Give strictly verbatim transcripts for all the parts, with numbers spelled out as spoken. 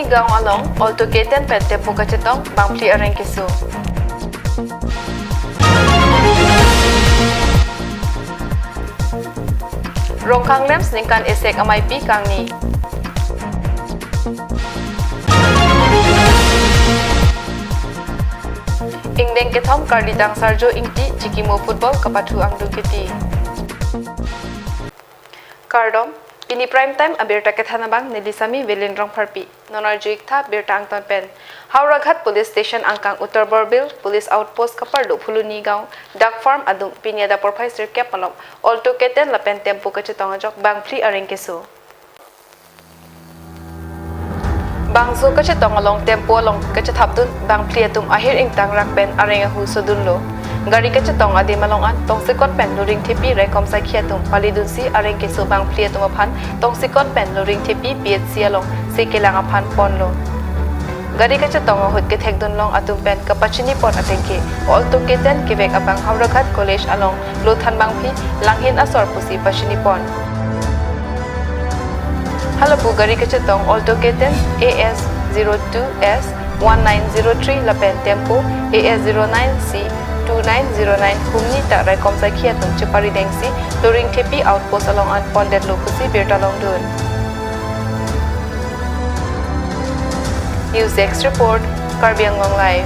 Gaon along Alto K ten pen tempo kachetong bangphli areng keso. Rongkhang LAMPS ningkan esek ameipi kangni. Ingdeng kethom Karli Dangsarjo Ingti chikimo football kapathu angdung kiti. Kardom, pini Prime Time abirta kethan abang neli Sami Velin Rongpharpi. Non arju-ik tha birta angton pen. Howraghat Police Station angkang Uttar Borbil Police Outpost kaparlo Phuloni Gaon Duck Farm adung pini adap porphai sirkep malom Alto K ten lapen tempo kachetong ajok bangphli areng keso. Bangso kachetong along tempo along kachethapdun bangphli atum ahir ingtang rak pen areng ahu sodunlo. Gari kachetong adim along an Tongsekot pen Luring Thepi raikom sakhi atum palidunsi areng keso bangphli atum aphan Tongsekot pen Luring Thepi P H C alongsi kelang aphan ponlo. Gari kachetong ahut kethekdun long atum pen kapachini pon atengke Alto K ten kevek abang Howraghat College along lothan bangphli langhin asor pusi pachini pon. Halapu gari kachetong Alto K ten A S zero two S one nine zero three lapen tempo A S zero nine C two nine zero nine humni ta raikom sakhi atum cheparidengsi Luring Thepi outpost along an pondetlo pusi birta longdun. News Desk Report, Karbi Anglong Live.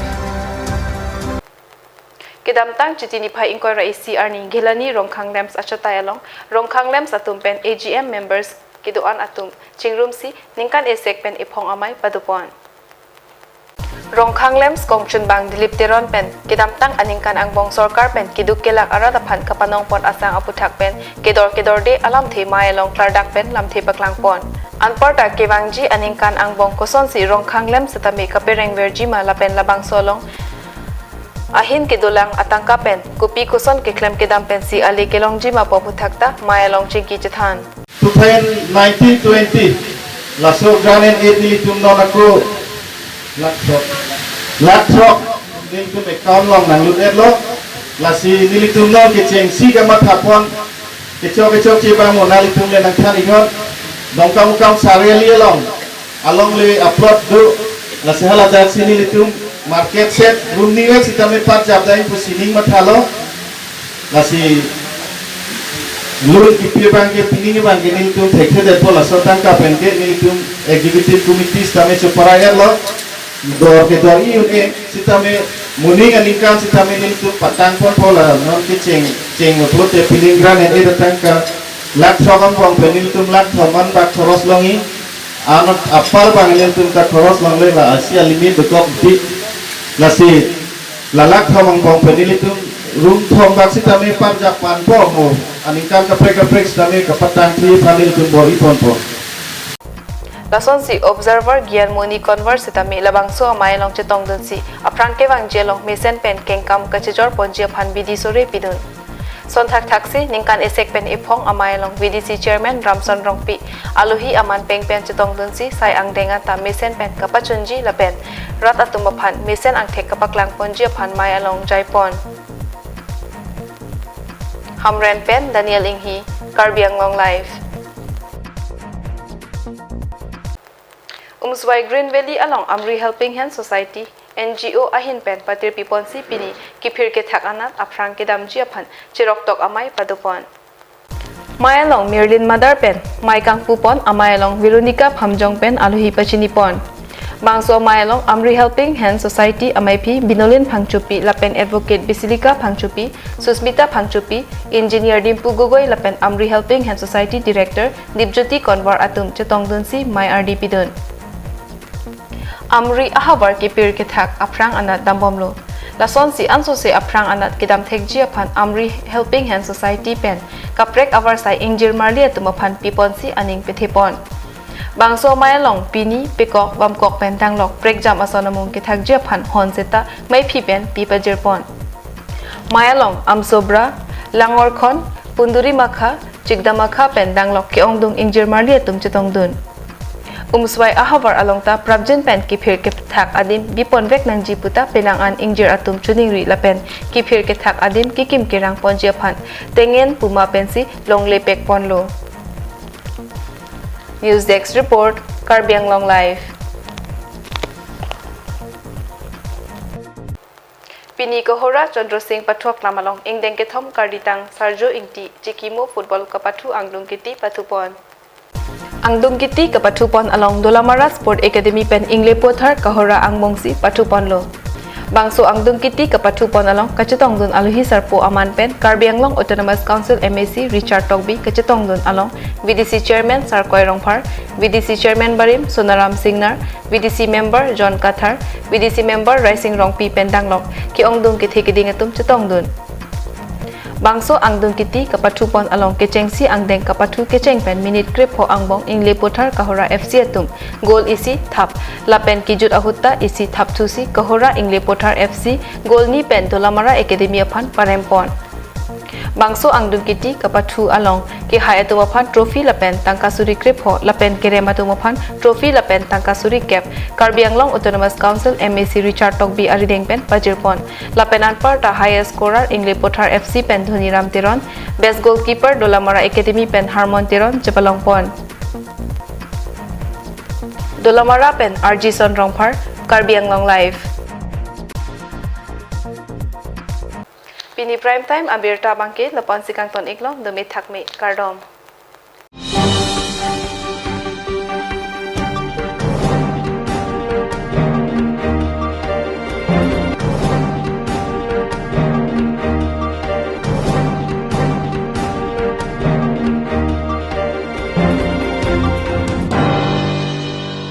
Kedamtang Chiti niphai ingkoi ra isi arni Ghelani Rongkhang LAMPS achatai along Rongkhang LAMPS atum pen A G M members kedo-an atum chingrumsi ningkan esek pen ephong amei padopon. Rongkhang LAMPS kongchunbang Dilip Teron pen kedamtang aningkan angbong sorkar pen keduk kelak arat aphan kapanong pon asang aputhak pen kedor kedorde alamthe mei along klardak pen lamthe paklang pon. Anparta kevangji aningkan angbong kosonsi Rongkhang LAMPS setame kapereng verji ma lapen labangso along ahin kedolang atangka pen kopi koson keklem kedam pensi ale kelongji ma pu aputhak ta mei along chingki chethan. Two thousand nineteen twenty, laso grant and aid nelitum non ako lakh throk, lakh throk nelitum account along nanglut-etlo. Lasi nelitum non kechengsi kamatha pon kechok kechok chebang mo nanglitum le nangthan iknon. Dongkamukam Sar-e-Ali along, alongle a-plot do. Lasi hala jaksi nelitum market shed rumni vek sitame parjap dai pu sining mathalo. Lasi loan kipi abangke pining abangke nelitum thekthedetpo, laso atangka penke nelitum executive committee sitame choparai-etlo. Dor kedor-i un-e sitame moning aningkan sitame nelitum patang ponpo, la non kecheng chenglo pulote pining grant and aid atangka lakh throk angbong pen nelitum lakh thom an bak khoros longji. Anot apar abang nelitum ta khoros longle, la asi alimit dokok di. Lasi la lakh thom angbong pen nelitum rum thom bak sitame parjap ponpo mo. Aningkan kaprek kaprek sitame kapatangji aphan nelitum bor-i ponpo. Lasonsi Observer Gyan Moni Converse sitame labangso amei along chetongdunsi aphrang kevangji along mesen pen kengkam kachejor ponji aphan bidi sore pidun. Sonthak thaksi ningkan esek pen ephong amei along V D C Chairman Ramson Rongpi alohi aman peng pen chetongdunsi sai angdeng anta mesen pen kapachunji lapen rat atum aphan mesen angthek kapaklang ponji aphan mei along jaipon. Hamren pen Daniel Inghi, Karbi Anglong Live. Umswai Green Valley along Amri Helping Hand Society, N G O ahin pen patir piponsi pini kiphir kethak anat aphrang kedamji aphan cheroktok amei padopon. Mei along Mirlin Madar pen mei kangpupon, amei along Veronica Phamjong pen alohi pachinipon. Bangso amei along Amri Helping Hand Society ameiphi Binolin Phangchopi lapen Advocate Basilika Phangchopi, Susmita Phangchopi, Engineer Dimpu Gogoi lapen Amri Helping Hand Society Director Dipjyoti Konwar atum chetongdunsi mei ardi pidun. Amri ahavar kiphir kethak aphrang anat dambomlo. Lasonsi ansose aphrang anat kedam thekji aphan Amri Helping Hand Society pen kaprek avarsai ingjir marli atum aphan piponsi aning pethepon. Bangso amei along pini pekok vamkok pen danglok prekjam ason amung kethakji aphan hon seta meiphi pen pipajirpon. Mei along Amsobra, Langorkhon, Punduri Makha, Chikda Makha pen danglok ke-ongdung ingjir marli atum chetongdun. Umswai ahavar along ta prapjin pen kiphir kethak adim biponvek nangji puta penang an ingjir atum choningri lapen kiphir kethak adim kekim kerang ponji aphan tengen puma pensi longle pekponlo. News Desk Report, Karbi Anglong Live. Pini Kohora Chandra Singh Pathoklam along ingdeng kethom karditang Sarjo Ingti chikimo football kapathu angdung kiti pathupon. Angdung kiti kapathupon along Dolamara Sport Academy pen Ingle Pothar Kohora angbongsi pathuponlo. Bangso angdung kiti kapathupon along kachetongdun alohi sarpo aman pen Karbi Anglong Autonomous Council M A C Richard Tokbi kachetongdun along V D C Chairman Sarkoi Rongphar, V D C Chairman Barim Sonaram Singnar, V D C Member John Kathar, V D C Member Raising Rongpi pen danglok ke-ongdung kethe keding atum chetongdun. Bangso angdung kiti kapathupon along kechengsi angdeng kapathu kecheng pen minute krepho angbong Ingle Pothar Kohora F C atum goal isi thap lapen kejut ahut ta isi thapthusi Kohora Ingle Pothar F C goal ni pen Dolamara Academy aphan parempon. Bangso angdung kiti kapathu along kehai atum aphan trophy lapen tangka suri krepho lapen kerem atum aphan trophy lapen tangka suri kep Karbi Anglong Autonomous Council M A C Richard Tokbi arideng pen pajirpon. Lapen anparta highest scorer Ingle Pothar F C pen Dhoniram Teron, best goalkeeper Dolamara Academy pen Harmon Teron chepalongpon. Dolamara pen R G Son Rongphar, Karbi Anglong Live. Pini prime time abirta abangke lapu-ansi kangton-iklo, dome thakme, kardom.